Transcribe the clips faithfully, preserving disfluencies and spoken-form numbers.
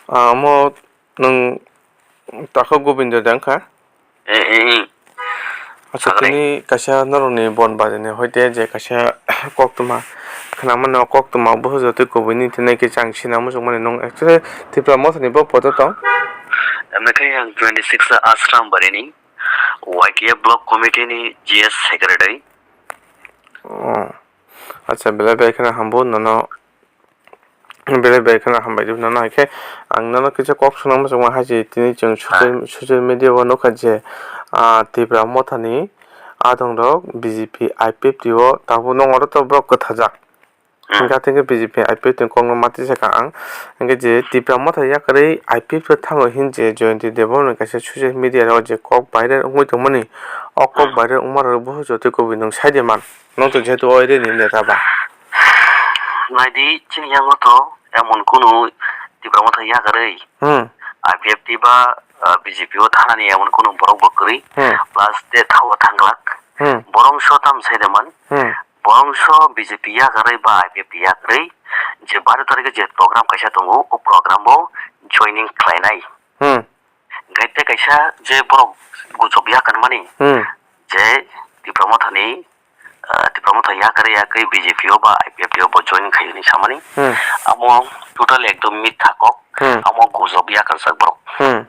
Ah, omo nwng takhuk Gobindo de wngkha? Eh, eh, eh. Acha, Sagri. Tini kaisa norokni bon bajani hoite je kaisa koktwma khwnamano, koktwma buphajotwi kubuini tini khe chang sina muchungmani nwng actually Tipra Mothani bo poto tong? Emne khe ang twenty six Ashram Barini, Y K A Block Committee ni G S Secretary. Oh. Acha, belai belai kheno hambo nono. Belai belai kheno hambai di phano, hai khe ang nono kisa kok swnam muchungma hai se, tini chwng social, social media o nukha je, ah, Tipra Mothani adongrok B J P I P F T o tabuk nong oro to borok kwthajak. Hmm. Hingkha hingkhe B J P I P F T ni kokno mati sakha ang. Hingkhe je Tipra Motha yakarwi I P F T o thango hin je Jayanti Debbarma ni kaisa social media o je kok viral wngwi tongmani, o kok Hmm. viral wngma rok buphajotwi kubui nwng sai de man. Nwng to jehetu o area ni neta ba. Naidi, chini yango to emon kunu Tipra Motha yakarwi Hmm. I P F T ba, ah, B J P o thanani emon kunu borok bo kwrwi. Hmm. Plus de thawa thanglak. Hmm. Borok so tam sai de man. Hmm. Borok so B J P yakarwi ba I P F T yakarwi je baro tarikhe je program kaisa tongo, o program o joining khlainai. Hmm. Hingkhe tei kaisa je borok guchuk yakarmani, Hmm. je Tipra Mothani, ah, Tipra Motha yakarwi yakarwi B J P o ba I P F T o bo join khai hwnwi samani. Hmm. Amo total ekdom mitha kok, Hmm. amo guchuk yakarjak borok. Hmm.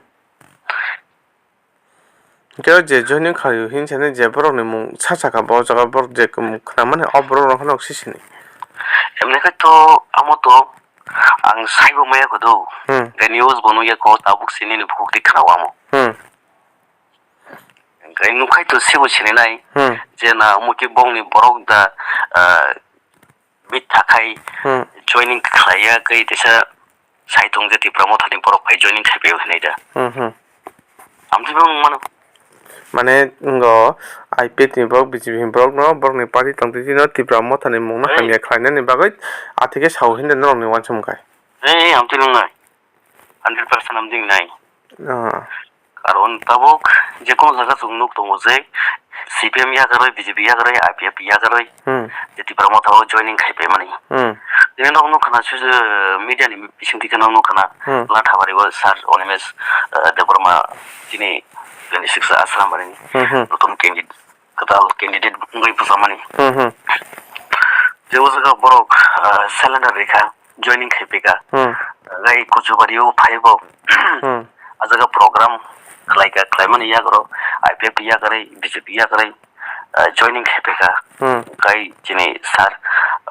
Hingkhe o je joining khaio hin sani je borokni mung sa sakha, bo jaga borok je khwnamani o borok rok phano sisini. Emne khe to amo to ang saibo maya kodo. Hmm. Hingkhe news bo nukya ko tabuk sini ni bukhuk twi khwnao amo. Hmm. Hingkhe nukhai to sibo sininai Hmm. je na omo khe bongni borok da, ah, mitha khai Hmm. joining khlaiya kai teisa saitung je Tipra Mothani borok phai joining khai phaio hinai da. Hmm, hmm. Amtwi bo wng mano. Mane ngo I P F T ni borok, B J P ni borok no, borok ni party tong twi no Tipra Mothani mung no Hey. hamya khlainani bagwi athike sao hinda norok ni uansukmung khai. Hey, amtwi nung nai. Hundred percent amtwi nai. Ah. Karon tabuk je kono jaga chwng nuk tongo je C P M yakarwi, B J P yakarwi, I P F T yakarwi, Hmm. je Tipra Motha o joining khai phaimani. Hmm. Tini nok nuk khna su, media ni bising twi khna nuk khna, Hmm. Lathabari o Sir Animesh, eh, Debbarma tini twenty six Ashram Barini Hmm, hmm. notun candidate, kwtal candidate wngwi bwchamani. Hmm, hmm. Je o jaga borok, eh, cylinder rikha. Joining khai phaikha. Hmm. Gai Kuchubari o phaibo. Hmm. A jaga program khlaikha, khlaimani yago I P F T yakarwi, B J P yakarwi, ah, joining khai phaikha. Hmm. Gai chini sir,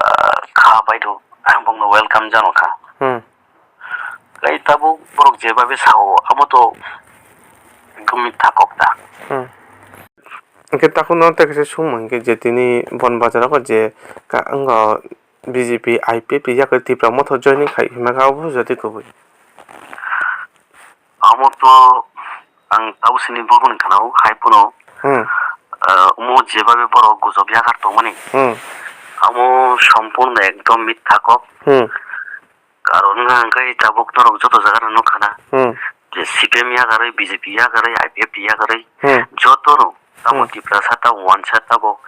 ah, kha baidho, bongno welcome jano kha. Hmm. Gai tabuk borok jebabe sao, amo to gumit thakok ta. Hmm. Hingke takhuk no tei kaisa sungmung hingke je tini bon bazar o je ka-, wngkha B J P I P F T yakari Tipra Motha joining khai hwnma khe abo jotoi kubui. Amo to ang tabuk sini bo hwn khna o, hai phano, Hmm. ah, omo jebabe borok gujok yakar tongmani. Hmm. Amo sompurno ekdom mitha kok. Hmm. Karon wngkha hwnkhe tabuk norok joto jaga no nukha na. Hmm. Je C P M yakarwi, B J P yakarwi, I P F T yakarwi, Hmm. joto no tamo Hmm. Tiprasa tamo wansa tamo,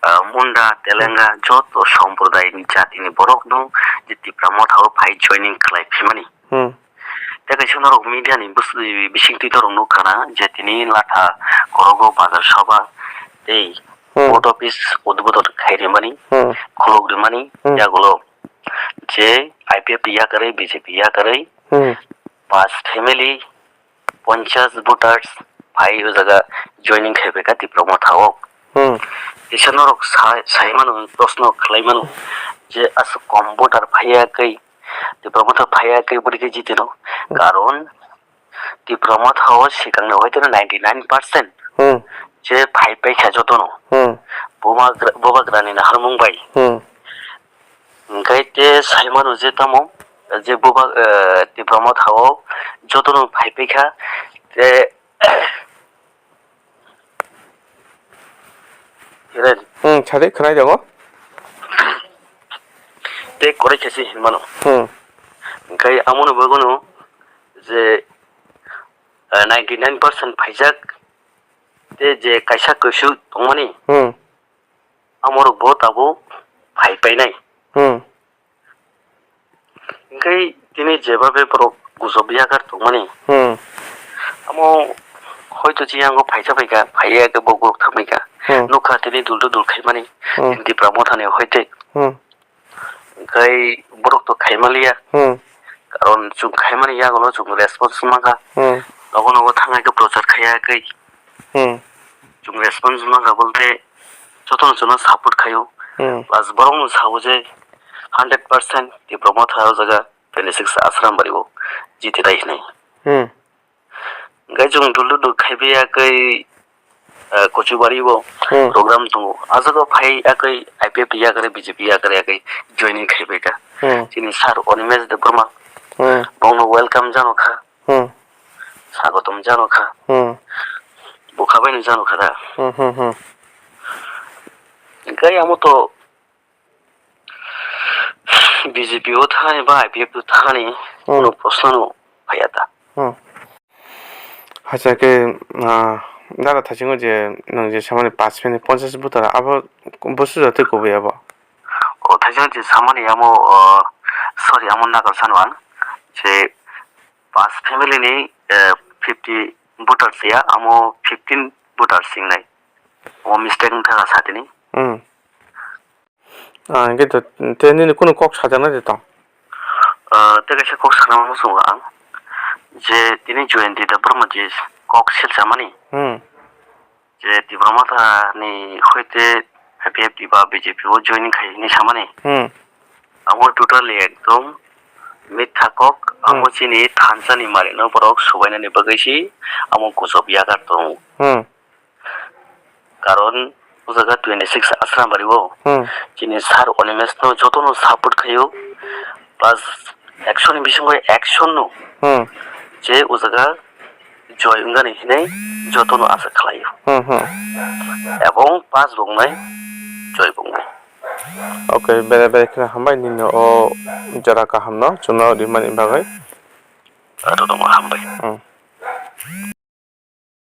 ah, Munda, Telenga, joto somprodai ni jati ni borok no je Tipra Motha o phai joining khlai phimani. Hmm. Tei kaisa norok media ni bwswi bisingtwi norok nukha na je tini Latha korogo bazar sabha tei Hmm. post office udbodon khai rimani, Hmm. khuluk rimani, Hmm. yagulo je I P F T yakarwi, B J P yakarwi, Hmm. pas family, ponchas voters phai o jaga joining khai phaikha Tipra Motha o. Hmm. Kisa norok sa-, sai mano, proshno khlai mano je aswk kom voter phaiya kai, Tipra Motha phaiya kai bwrwi khe jitino. Hmm. Karon Tipra Motha o swkang ni hoite no ninety nine percent Hmm. je phai paikha jotono. Hmm. Bubagra-, bubagrani naharmung bai. Hmm. Hingkhe te sai mano je tamo, je buba, eh, Tipra Motha o jotono phai paikha, te, Hmm, sadi khwnai jago. Tei korai khe se hinmano. Hmm. Hingkhe amoni bagwino je, eh, ninety nine percent phaijak, tei je kaisa kuisu tongmani, Hmm. amorok bo tabuk phai painai. Hmm. Hingkhe tini jebabe borok Kuchuk yakar tongmani. Hmm. Amo hoito chiyango phaisa phaikha, phaiya khe bo borok thangbaikha. Hmm. Nukha tini dul to dul khaimani. Hmm. Tipra Motha ni hoite. Hmm. Khai borok to khaimaliya. Hmm. Karon chwng khaimani yagono chwng response mankha. Hmm. Nogo nogo thangwi khe prochar khaiya khe. Hmm. Chwng response mankha bolte jotono chwngno support khaio. Hmm. Plus borokno sao je hundred percent Tipra Motha o jaga twenty six Asrambari o jiti nai hinwi. Hmm. Hingke chwng dul dul khaibiyakwi, eh, Kochubari o Hmm. program tongo. Aswk phai yakwi I P F yakre B J P yakre yakwi joining khaibaikha. Hmm. Chini sir Animesh Debbarma Hmm. bongno welcome jano kha. Hmm. Swagotom jano kha. Hmm. Bukha baino jano kha da. Hmm, hmm, hmm. Hingke amo to B J P o thani ba I P F o thani Hmm. kuno proshno no phaiya ta. Hmm. Hacha khe, ah, dara thaisingo je nwng je samani paanch minute ponchash bwtara abo busu jatwi kubui abo. O thaisingo je samani amo, ah, sorry, amo nagar sano ang je paanch family ni, eh, fifty voters ya, amo fifteen voters singnai. O mistake wngkha satini. Hmm. Ah, hingke to, te nini kunu kok sajaknai de tong? Ah, tei kaisa kok sana muchungo ang. Je tini Jayanta Debbarma je kok selchamani. Hmm. Je Tipra Motha ni hoite I P F T ba B J P o joining khai hinwi samani. Hmm. Amo totally ekdom mitha kok, amo Hmm. chini thansa ni mari no borok subainani bagwi si amo kuchuk yakar tongo. Hmm. Karon o jaga twenty six Asrambari o Hmm. chini sir Animesh no jotono support khaio, plus action ni bisingo action no Hmm. je o jaga joy wngani hinwi jotono asa khlaio. Hmm, hmm. Ebong pass bongnai joy bongnai. Okay, bere bere kheno hambai nini o jora kaham no chwngno rimani bagwi. Jotono hambai. Hmm.